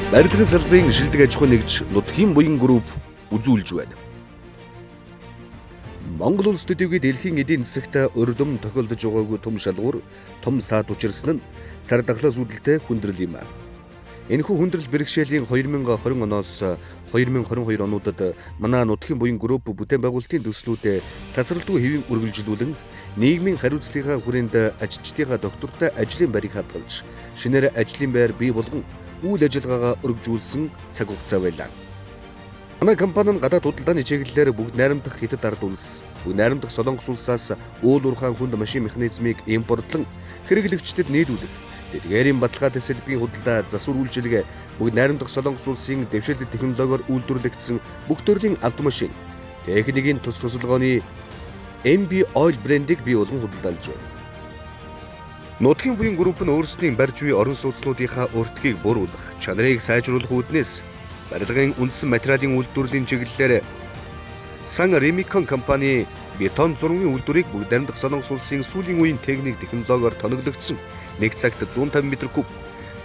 Барилгын салбарын шилдэг аж ахуйн нэгж Нутгийн буян групп үзүүлж байна. Монгол улс төдийгүй дэлхийн эдийн засагт урдам тохиолдож байгаагүй том шалгуур, том саад учирсан нь цар тахлаас үүдэлтэй хүндрэл юм. Энэхүү хүндрэл бэрхшээлийн 2020 оноос 2022 онуудад манай Нутгийн буян групп бүтээн байгуулалтын төслүүдэд тасралтгүй хэвийн үргэлжлүүлэн нийгмийн хариуцлагынхаа хүрээнд ажилчдынхаа доктортой ажлын байрыг хадгалж, шинээр ажлын байр бий болгон үйл ажиллагаагаа өргөжүүлсэн цаг хугацаа байлаа. Манай компани нь гадаад худалдааны чиглэлээр бүгд найрамдах Хятад ард улс, бүгд найрамдах Солонгос улсаас уул уурхайн хүнд машин механизмыг импортлон хэрэглэгчдэд нийлүүлэх, тэдгээрийн баталгаатай салбарын худалдаа, засвар үйлчилгээ, бүгд найрамдах Солонгос улсын дэвшилтэт технологиор үйлдвэрлэгдсэн бүх төрлийн автомашин, техникийн тус тусалгооны MB Oil брендийг бий болгон худалдаалж байна. Нутгийн буян групп нь өөрсдийн барьж буй орон сууцнуудынхаа өртгийг бууруулах, чанарыг сайжруулах үүднээс барилгын үндсэн материалын үйлдвэрлэлийн чиглэлээр Сан Ремикон компани бетон зургийн үйлдвэрийг бүгд найрамдах Солонгос улсын сүүлийн үеийн техник технологиор тоноглогдсон нэг цагт 150 метр куб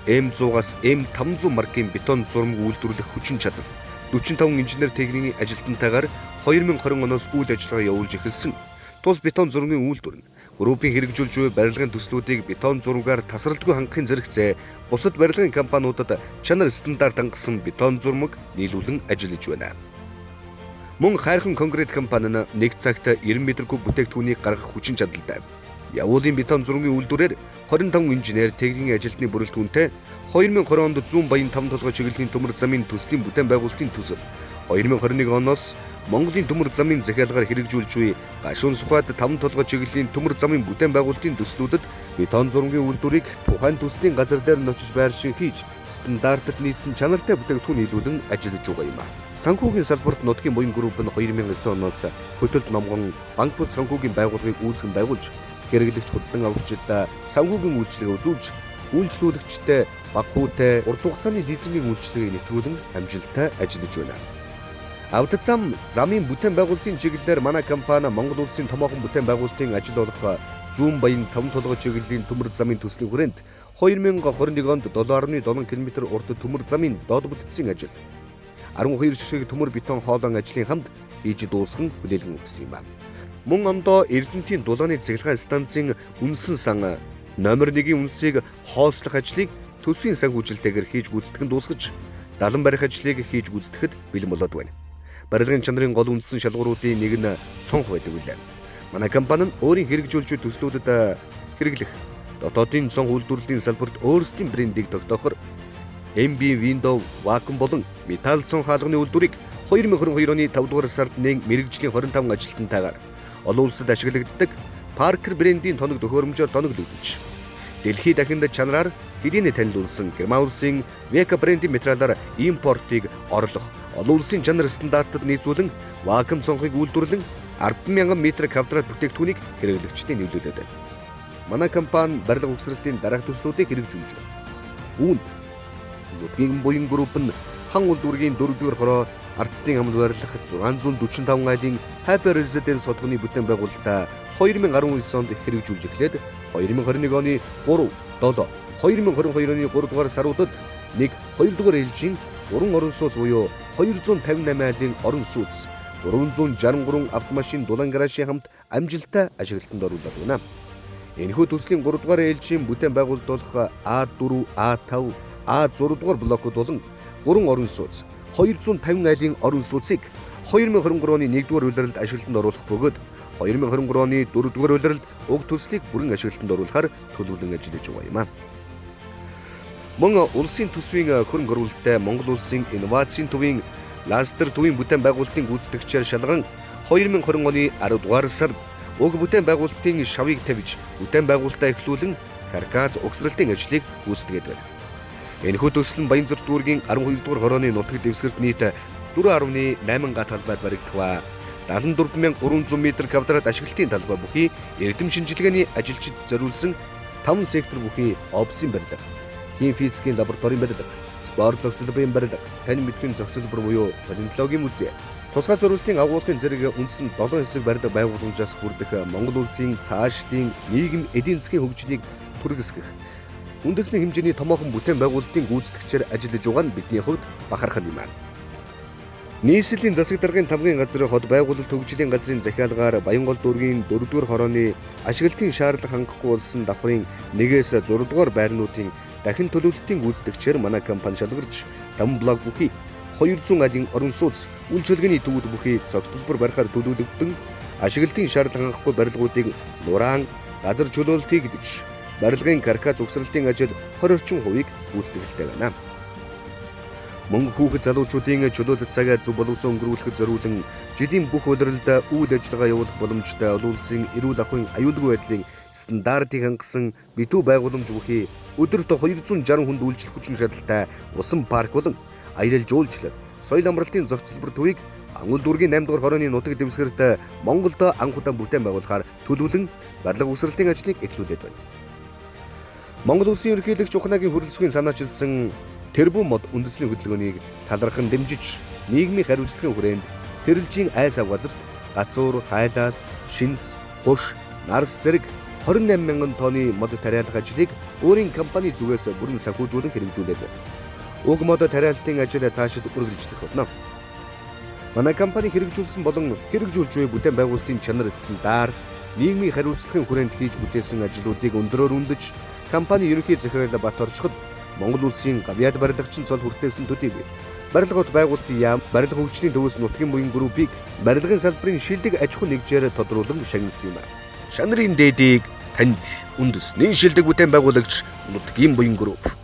М100-аас М500 маркийн бетон зурмаг үйлдвэрлэх хүчин чадал 45 инженер техникийн ажилтнтайгаар 2020 оноос үйл ажиллагаа явуулж эхэлсэн тус бетон зургийн үйлдвэр нь группийн хэрэгжүүлж буй барилгын төслүүдийг бетон зургаар тасралтгүй хангахын зэрэгцээ бусад барилгын компаниудад чанар стандарт хангасан бетон зурмаг нийлүүлэн ажиллаж байна. Мөн Хайрхан конкрет компани нь нэг цагт 90 метр куб бүтээгдэхүүнийг гаргах хүчин чадалтай. Явуулын бетон зургийн үйлдвэрээр 25 инженер техникийн ажилтны бүрэлдэхүүнтэй 2020 онд Зүүн Баян 5 толгой чиглэлийн төмөр замын төслийн бүтээн байгуулалтын төсөл 2021 оноос Монголын төмөр замын захиалгаар хэрэгжүүлж буй Гашуун Сухад 5 толгой чиглэлийн төмөр замын бүтээн байгуулалтын төслүүдэд бетон зургийн үйлдвэрийг тухайн төслийн газар дээр нь очиж байршин хийж стандартад нийцсэн чанартай бүтээгдэхүүн нийлүүлэн ажиллаж байгаа юм. Санхүүгийн салбарт Нутгийн буян групп нь 2009 оноос Хөтөлд номгон банк бус санхүүгийн байгууллагыг үүсгэн байгуулж хэрэглэгч худалдан авагчид санхүүгийн үйлчилгээ үзүүлж үйлчлүүлэгчтэй баг хүүтэй урт хугацааны лизингийн үйлчилгээг нэвтрүүлэн амжилттай ажиллаж байна. Автозам замын бүтээн байгуулалтын чиглэлээр манай компани Монгол улсын томоохон бүтээн байгуулалтын ажил болох Зүүн Баян 5 толгой чиглэлийн төмөр замын төслийн хүрээнд 2021 онд 7.7 км урт төмөр замын доод бүтцийн ажил 12 ширхэг төмөр бетон хоолон ажлын хамт хийж дуусган хүлээлгэн өгсөн юм. Мөн ондоо Эрдэнтийн дулааны цахилгаан станцын үнсэн сан номер 1-ийн үнсийг хоослох ажлыг төсвийн санхүүжилтээр хийж гүйцэтгэн дуусгаж далан барих ажлыг хийж гүйцэтгэхэд бэлэн болоод байна. Барилгын чанарын гол үндсэн шалгууруудын нэг нь цонх байдаг билээ. Манай компани нь өөрийн хэрэгжүүлж буй төслүүдэд хэрэглэх дотоодын цонх үйлдвэрлэлийн салбарт өөрсдийн брендийг тогтоохоор MB Window вакуум болон металл цонх хаалганы үйлдвэрийг 2022 оны 5 дугаар сард нээн мэргэжлийн 25 ажилтнтайгаар олон улсад ашиглагддаг Parker брендийн тоног төхөөрөмжөөр тоноглогдож дэлхийд дахинд чанараар хэдийнэ танилулсан Герман улсын Veka брендийн материалаар импортыг орлох, олон улсын чанар стандартад нийцүүлэн вакуум цонхыг үйлдвэрлэн 10,000 метр квадрат бүтээгдэхүүнийг хэрэглэгчдэд нийлүүлээд байна. Манай компани барилга угсралтын дараах төслүүдийг хэрэгжүүлж байна. Үүнд Нутгийн буян групп нь хан улдүргийн 4-р хороо Ардцдын амд байрлах 645 айлын Happy Residence хотгоны бүтээн байгуулалтаа 2019 онд хэрэгжүүлж эхлээд 2021 оны 3, 7, 2022 оны 3 дугаар саруудад 1, 2 дугаар ээлжийн 3 орон сууц буюу 258 айлын орон сууц 363 автомашин дулаан гаражийн хамт амжилттай ашиглалтанд оруулаад байна. Энэхүү төслийн 3 дугаар ээлжийн бүтээн байгуулалт болох А4, А5, А6 дугаар блокууд болон 3 орон сууц 250 айлын орон сууцыг 2023 оны 1-р улиралд ашиглалтанд оруулах бөгөөд 2023 оны 4-р улиралд уг төслийг бүрэн ашиглалтанд оруулахар төлөвлөн ажиллаж байгаа юм а. Мөн улсын төсвийн хөрөнгө оруулалттай Монгол улсын инновацийн төвийн ластер төвийн бүтээн байгуулалтын гүйцэтгэгчээр шалган 2020 оны 10 дугаар сард уг бүтээн байгуулалтын шавыг тавьж бүтээн байгуулалтаа эхлүүлэн каркас угсралтын ажлыг гүйцэтгээд байна. Энэхүү төсөл нь Баянзүрт дүүргийн 12 дугаар хорооны нутаг дэвсгэрт нийт 4.8 га талбайд баригдах ба 74,300 метр квадрат ашиглалтын талбай бүхий эрдэм шинжилгээний ажилчид зориулсан 5 сектор бүхий офисын барилга, хим физикийн лабораторийн барилга, спорт зохицолборын барилга, тань мэдхийн зохицолбор буюу палеонтологийн музей, тусгай зориултын агуулгын зэрэг үндсэн 7 хэсэг барилга байгууламжаас бүрдэх Монгол улсын цаашдын нийгэм эдийн засгийн хөгжлийг түргэсгэх үндэсний хэмжээний томоохон бүтээн байгуулалтын гүйцэтгэгчээр ажиллаж байгаа нь бидний хувьд бахархал юм байна. Нийслэлийн засаг даргын тамгын газар хот байгуулалт хөгжлийн газрын захиалгаар Баянгол дүүргийн 4-р хорооны ашиглалтын шаардлага хангахгүй болсон давхрын 1-ээс 6-р байрнуудын дахин төлөвлөлтийн гүйцэтгэгчээр манай компани шалгарч дам блок бүхий 200 айлын орон сууц үйлчилгээний төвүүд бүхий цогцлбор барихаар төлөвлөгдөн ашиглалтын шаардлага хангахгүй барилгуудыг нураан газар чөлөөлт хийгдэж барилгын каркас угсралтын ажил 20 орчим хувийг гүйцэтгэлтэй байна. Мөн хүүхэд залуучуудын чөлөөлөлт цагаа зөв боловсон өнгөрүүлэхэд зориулан жилийн бүх улиралд үйл ажиллагаа явуулах боломжтой олон улсын эрүүл ахуйн аюулгүй байдлын стандартыг хангасан битүү байгууламж бүхий өдөрт 260 хүнд үйлчлэх хүчин чадалтай усан парк болон аялал жуулчлал, соёл амралтын зохицолбор төвийг Ангул дүүргийн 8 дугаар хорооны нутаг дэвсгэрт Монголд анх удаа бүтээн байгуулахаар төлөвлөн барилга угсралтын ажлыг эхлүүлээд байна. Монгол Улсын ерөнхийлөгч Ухнагийн хүрэлцүүгийн санаачилсан тэрбум мод үндэсний хөдөлгөөнийг талархан дэмжиж нийгмийн хариуцлагын хүрээнд Тэрэлжийн айс ав газарт гацуур, хайлаас, шинс, хуш, нарс зэрэг 28 мянган тонны мод тариалах ажлыг өөрийн компани зүгээс бүрэн санхүүжүүлэн хэрэгжүүлээд байна. Уг мод тариалтын ажил цаашид үргэлжлэх болно. Манай компани хэрэгжүүлсэн болон хэрэгжүүлж буй бүтээн байгуулалтын чанар стандарт, нийгмийн хариуцлагын хүрээнд хийж бүтээсэн ажлуудыг өндрөөр үндэж компани ерөнхий захирал Бат орчход Монгол улсын гавьяат барилгачин цол хүртээсэн төдий барилгууд байгуулалтын яам, барилга хөгжлийн төвөөс нутгийн буян группийг барилгын салбарын шилдэг аж ахуй нэгжээр тодруулан шагнасан юм. Шанрын дээдийг танд үндэсний шилдэг бүтээн байгуулагч нутгийн буян групп.